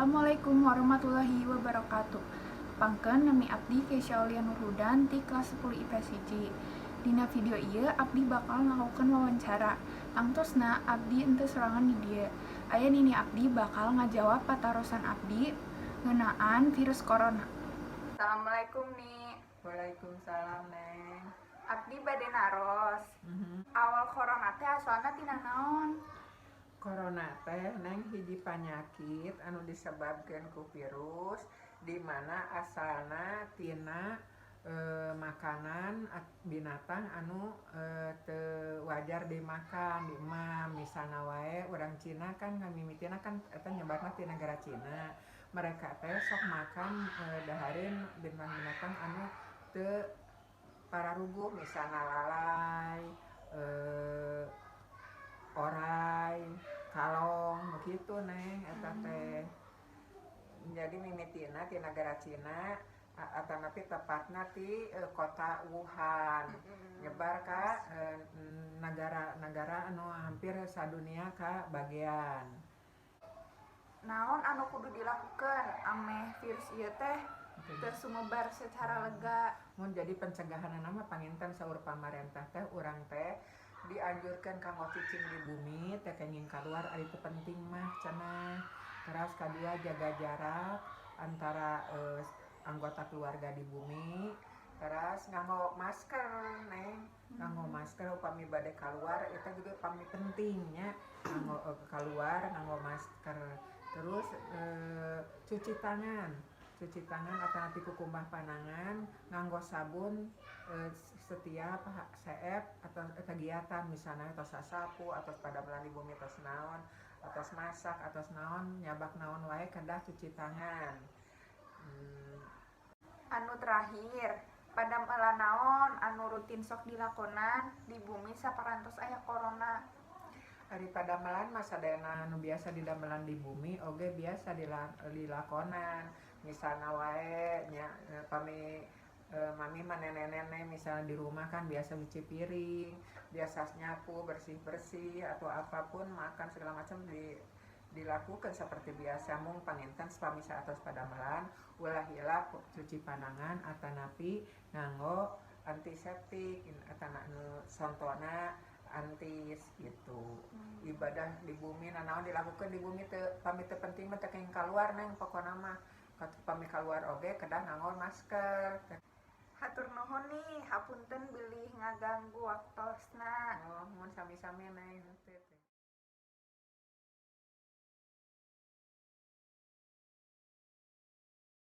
Assalamualaikum warahmatullahi wabarakatuh. Tepangkeun, nami abdi Keisha Aulia Nurhudan ti kelas 10 IPS 1. Dina video ieu abdi bakal ngalakukeun wawancara. Tangtosna abdi henteu sorangan di dieu. Aya nini abdi bakal ngajawab patarosan abdi ngeunaan virus corona. Assalamualaikum, Ni. Waalaikumsalam, Neng. Abdi bade naros. Awal corona teh asalna tina naon? Corona teh, Neng, hiji panyakit anu disebabkeun ku virus di mana asalna tina makanan binatang anu teu wajar dimakan, diemam. Misalna wae urang Cina kan ngamimitina kan eta nyebarna ti negara Cina. Mereka teh sok makan dahareun binatang-binatang anu teu pararuguh, misalna lalay, oray, kalong, begitu, Neng, eta teh. Jadi mimitina ti negara Cina atanapi tepatna ti kota Wuhan. Nyebar ka negara-negara anu hampir sadunia ka bagian. Naon anu kudu dilakukeun ameh virus ieu teh teu sumebar secara lega? Mun jadi pencegahanna mah panginten saur pamarentah teh urang teh dianjurkeun kanggo cicing di bumi, teu kenging kaluar ari teu penting mah cenah. Teras kadua, jaga jarak antara anggota keluarga di bumi. Teras nganggo masker, Neng, nganggo masker upami bade kaluar, eta juga pami penting nya nganggo kaluar nganggo masker. Terus cuci tangan, cuci tangan atanapi kukumbah panangan nganggo sabun setiap seep atau kegiatan, misalnya tos sasapu atau padamelan di bumi, tos naon, atos masak, atos naon, nyabak naon wae kedah cuci tangan. Anu terakhir, padamelan naon anu rutin sok dilakonan di bumi saparantos aya corona? Ari padamelan mah sadayana anu biasa didamelan di bumi oge biasa dilakonan. Misalna wae nya pami mami mah nenek-nenek misalnya di rumah kan biasa nyuci piring, biasa nyapu, bersih-bersih atau apapun, makan segala macam dilakukan seperti biasa. Mung panginten pami saatos padamelan ulah hilap cuci panangan atanapi nganggo antiseptik atana anu sontona antis gitu. Ibadah di bumi nanaon dilakukan di bumi teu pami teu penting mah teu kenging kaluar, Neng, pokona mah. Pami kaluar oge kedah nganggo masker. Hatur nuhun nih, hapunten bilih ngaganggu waktosna. Oh, mun sami-sami, Neng. Teu.